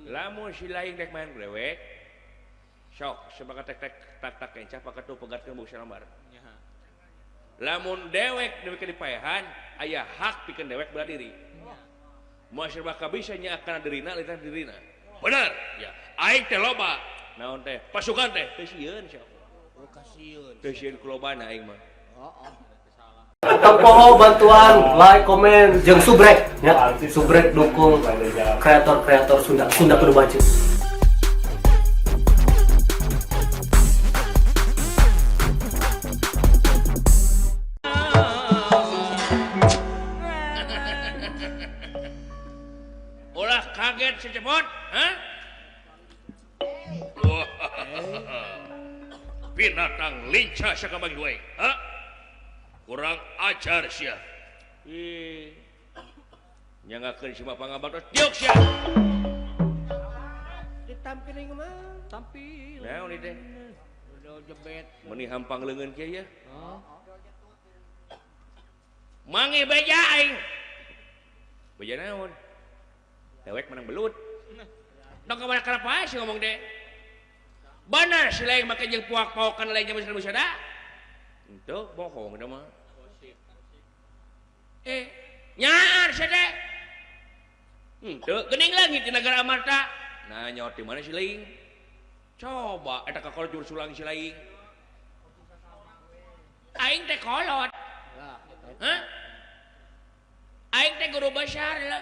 Lamun si lain rek main grewek sok sebagai tek tek tak tak kencah paketu pegatkeun buku salambar. Lamun dewek dewek dipaehan aya hak pikeun dewek bela diri. Moal serba kabisa nya kana dirina litan dirina. Bener ya. Aing teh loba naon teh pasukan teh teu sieun sok. Oh kasieun. Teu sieun kulobana aing mah. Heeh. Tong bantuan, like, komen, jeung subrek ya. Subrek dukung kreator-kreator Sunda. Sunda kudu maju. Ulah kaget secepot, hah? Binatang lincah sakabagi wae, hah? Kurang ajar sia. Ih. Nyangakeun si bapak ngabatos diuk sia. Ditampiling mah. Tampil. Naon ieu teh? Udah jebet. Meuni hampang leungeun kieu ya. Oh. Mangi beja aing. Beja naon? Dewek menang belut. Dong ka mana sih ngomong deh. Bener si lain make jeung puak-paokan lain jeung musada. Henteu bohong da mah. Nyaar sia teh. Henteu geuning lagi di negara Amarta. Nah nyaot di mana si lain? Coba eta ka kolot sulang si lain. Aing teh kolot. Hah? Aing teh guru besar lah.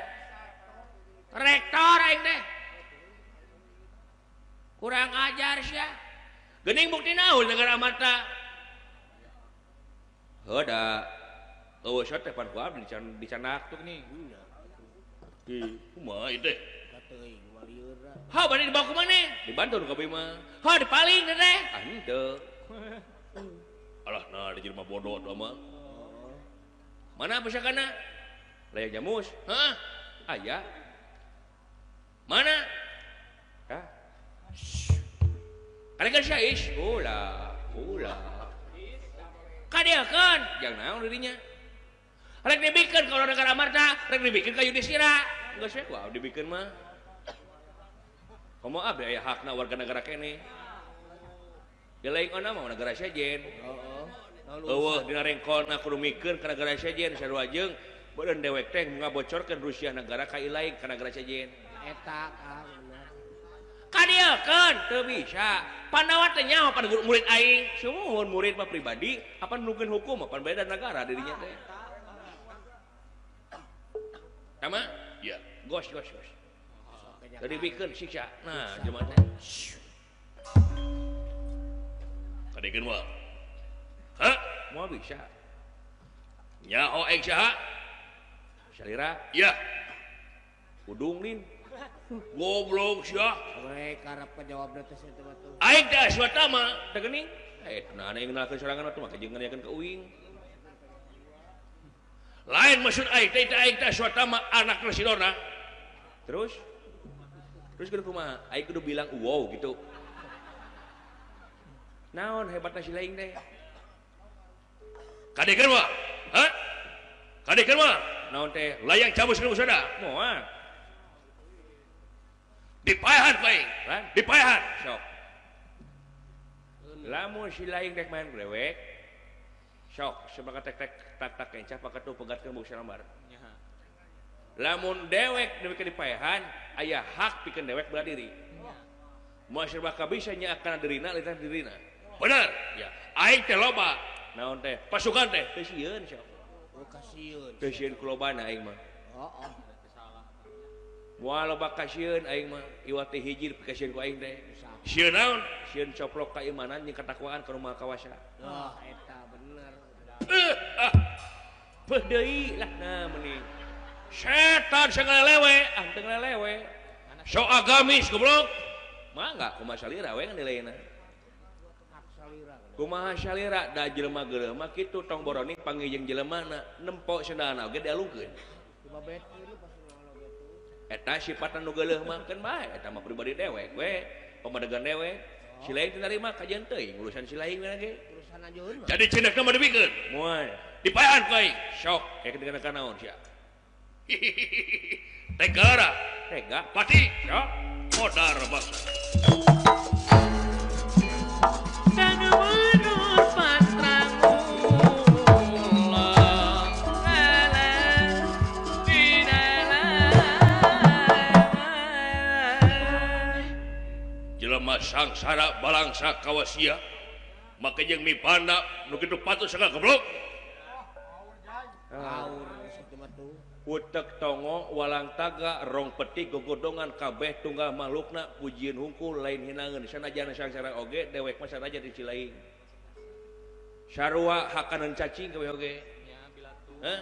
Rektor aing teh. Kurang ajar sia. Geuning bukti naon negara Amarta. Heuh da eueuh teh pan ku abdi dicanak tuh nih. Ih, kumaha ieu teh? Ha bade dibawa ku maneh? Dibantu ka abdi mah. Ha dipaling teh. Ah henteu. Alah nah di jelema bodoh atuh mah. Mana pusakana? Layang jamus. Hah? Aya. Mana? Hah? Kalekan sia is. Ulah, ulah. Kadiakeun, jang naon dirinya? Rek dibikeun ka negara Amarta, rek dibikeun ka Yudhistira. Geus we ku abdi dibikeun mah. Komo abdi aya hakna warga negara kene. Di lain ona mah negara sejen. Heeh. Eueuh dina rengkolna kudu mikeun ka negara sejen sarua jeung beureun dewek teh ngabocorkeun Rusia negara ka ilaing ka negara sejen. Eta ah bener. Kadieukeun teu bisa. Pandawa teh nyaho pan murid aing. Sumuhun murid mah pribadi, apan nungkeun hukum apan beda negara dirinya teh. Tama? Ya, gos gos gos. Jadi bikeun siksa. Nah, jelema teh. Kadiekeun moal. Hah? Moal bisa. Nyaho aing saha? Salira? Ya. Udung lin. Goblok sia. We karep kajawabna teh sia teh batu. Aing teh Aswatama, teh geuning. Nah aing ngenalkeun sorangan atuh mah jeung ngenalkeun ka uing. Lain maksud aing teh aing teh Aswatama anak Residona. Terus? Terus kudu kumaha? Aing kudu bilang wow gitu. Naon hebatna si lain teh? Kadekeun mah? Hah? Kadekeun mah? Naon teh? Layang cabus ka usada. Moal. Dipaehan bae, dipaehan. Sok. Lamun si lain rek main grewek, sok sebagai tek tek tak tak kencah paketu pegatkeun buku salambar. Lamun dewek dewek dipaehan, aya hak pikeun dewek bela diri. Moal serba kabisa nya kana dirina litan dirina. Bener ya. Aing teh loba naon teh? Pasukan teh teu sieun sok. Oh kasieun. Teu sieun kulobana aing mah. Heeh. Moal loba kasieun aing mah iwat teh hiji pikasieun ku aing teh. Sieun naon? Sieun coplok kaimanan jeung katakwaan ka rumah kawasa. Wah, eta bener. Peuh deui lah nah meni. Setan sangalelewe, ah teu ngalelewe. So agamis goblok. Mangga kumaha salira we nilaiना. Kumaha salira da jelema geuleuh mah kitu tong boroni panggih jeung jelemana nempo sendalna oge dialungkeun. Eta sifat nu geuleuh mah keun bae eta mah pribadi dewek we, pamadegan dewek. Si lain teu narima kajian teuing urusan si lain we ge. Urusan anjeun mah. Jadi cenekna mah dibikeun. Moal. Dipaehan ku aing. Sok ek dikenakan naon sia. Tegara. Tega. Pati. Sok. Modar bangsa. Jelema sangsara balangsa kawasia make jeung mipanda nu kitu patut sagala goblok. Utek tongo walang taga rong peti gogodongan kabeh tunggal makhlukna pujieun hungkul lain hinangeun sanajan sangsara oge dewek mah sanajan di cilaing. Sarua hakaneun cacing kabeh oge. Heh?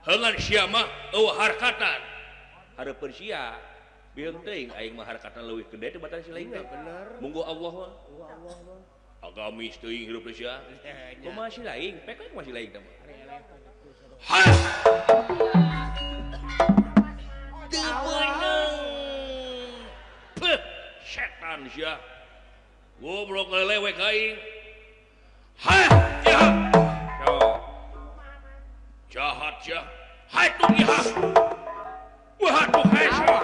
Heungan sia mah eueuh harkatan. Hareupeun sia bieung teuing aing mah harkatan leuwih gede tibatan si lain teh. Bener. Munggu Allah mah. Allah mah. Agamis teuing hirup teh sia. Kumaha si lain? Pek we kumaha si lain teh mah. Ha! Teu beunang. Peuh, setan sia. Goblok lelewek aing. Ha! Ya. Sok. Jahat sia. Hai tuh ya. Wah tuh hai sok.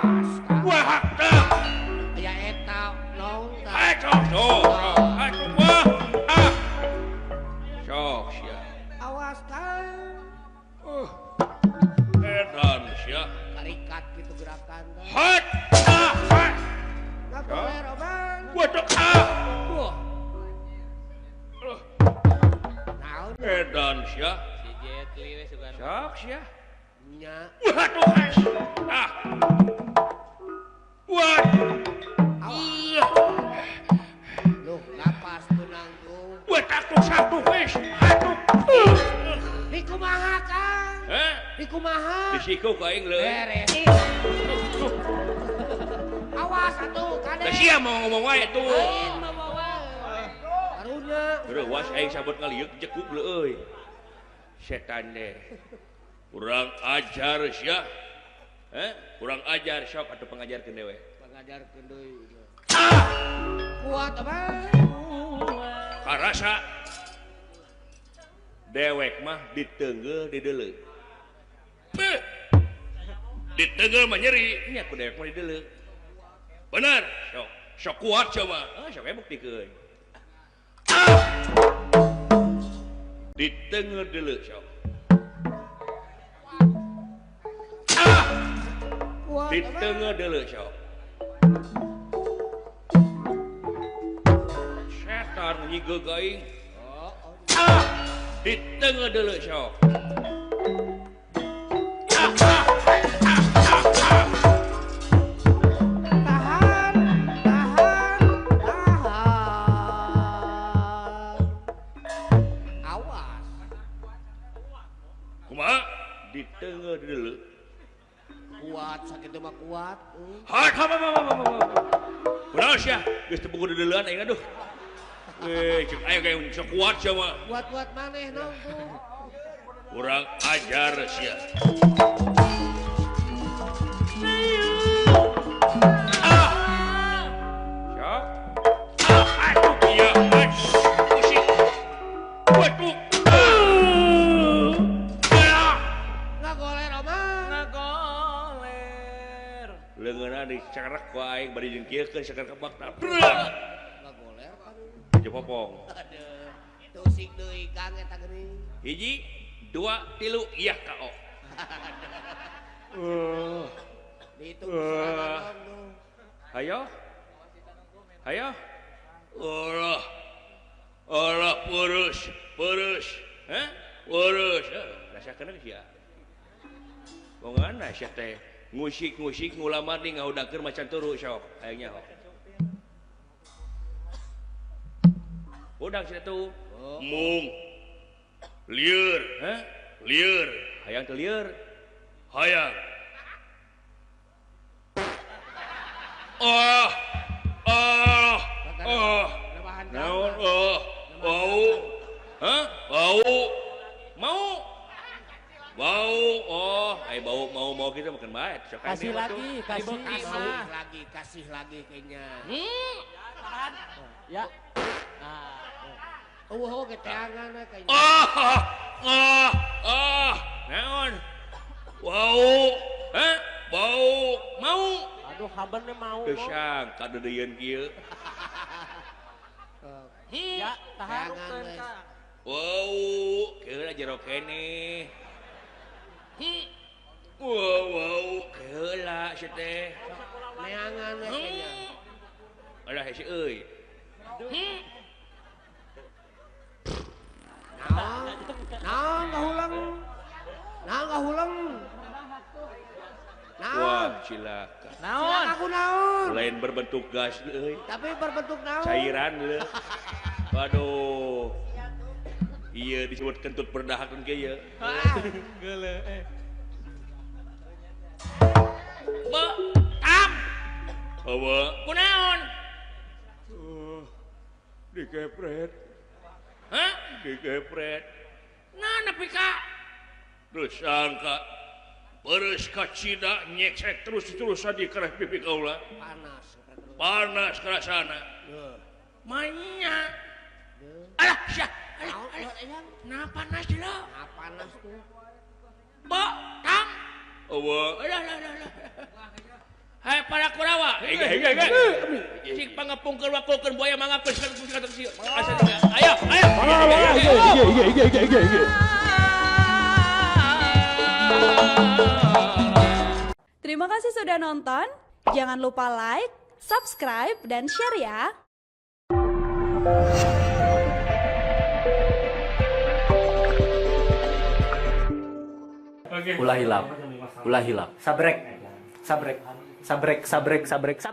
Wah tah. Aya eta nong tah. Hai sok sok. Hai tuh wah. Ah. Sok sia. Awas tah. Edan sia. Karikat gitu gerakan tah. Hat ah hat. Ngagoler oman. Waduh ah. Wah. Naon? Edan sia. Si Jet Li we sugan. Sok sia. Nya. Waduh hai. Ah. Wah. Awas. Loh, napas benang tuh. Wah, takut satu wis. Aduh. Di kumaha, Kang? Heh? Di kumaha? Disiku ka aing leuh. Beres. Awas atuh, kade. Da sia mau ngomong wae tuh. Lain mau wae. Karunya. Reuwas aing sabot ngalieuk jekuk leuh euy. Setan deh. Kurang ajar sia. Heh? Kurang ajar sok atuh pangajarkeun dewe. Pangajarkeun deui. Ah! Kuat abang. Karasa dewek mah ditenggel dideuleu. Beuh. Ditenggel mah nyeri, nya ku dewek mah dideuleu. Bener, sok sok kuat coba. Ah, sok we buktikeun. Ah! Ditenggel deuleu sok. Ah! Ditenggel deuleu sok. Setan nyigeug aing. Ah! Ditengah dulu sok. Ah, ah, ah, ah, ah. Tahan, tahan, tahan. Awas. Kumaha? Ditengah dulu. Kuat sakit mah kuat. Ha, ha, ha, ha, ha, ha. Kunaon sia? Geus teu boga deuleuan aing aduh. Cek ayo kayak sok kuat sia mah. Kuat-kuat maneh nong tuh. Kurang ajar sia. Ah. Sok. Ah, aduh ieu. Musik. Waduh. Ah. Ngagoler omah. Ngagoler. Leungeunna dicerek ku aing bari jeung kieukeun saker kebak. Ngagoler kan. Popong. Aduh, tusik deui Kang eta geuning. Hiji, dua, tilu, iya KO. Dihitung sorangan tuh. Hayo. Hayo. Allah. Allah purus, purus. Heh? Purus. Rasakeun sia. Bongana sia teh ngusik-ngusik ngulamar di ngahudangkeun macan turu sok hayang nyaho. Udang sia tuh. Oh. Mung. Lieur, heh? Lieur, hayang teu lieur. Hayang. Ah. Ah. Ah. Naon? Oh. Bau. Hah? Bau. Mau. Bau. Oh, ai bau mau kita makan bae. Sok kasih lagi, kasih lagi, kasih lagi kayaknya. Ya. Nah. Oh, keteangan kayaknya. Ah, ah, ah. Naon? Bau. Hah? Bau. Mau. Aduh habannya mau. Teu sangka deudeuieun kieu. Ya, tahan ka. Wow, keula jero keneh. Wow, wow, keula sia teh. Neangan we kayaknya. Alah hese euy. Naon? Naon kahulang? Naon kahulang? Naon? Wah, cilaka. Naon? Aku naon? Lain berbentuk gas euy. Tapi berbentuk naon? Cairan leuh. Waduh. Iya disebut kentut berdahak kan kieu. Geuleuh eh. Be, tam. Hawa. Kunaon? Dikepret. Hah? Dikepret. Nah, nepi ka. Terus sangka peres kacida nyeksek terus-terusan di kereh pipi kaula. Panas. Panas kerasana. Manya. Alah, syah. Nah, panas lah. Nah, panas tuh. Bo, tang. Awa. Alah, alah, alah. Hai para Kurawa. Cik pangepungkeun wakulkeun buaya mangapkeun sieu. Ayo, ayo. Iya. Terima kasih sudah nonton. Jangan lupa like, subscribe, dan share ya. Ulah hilap. Ulah hilap. Sabrek. Sabrek. Sabrek, sabrek, sabrek.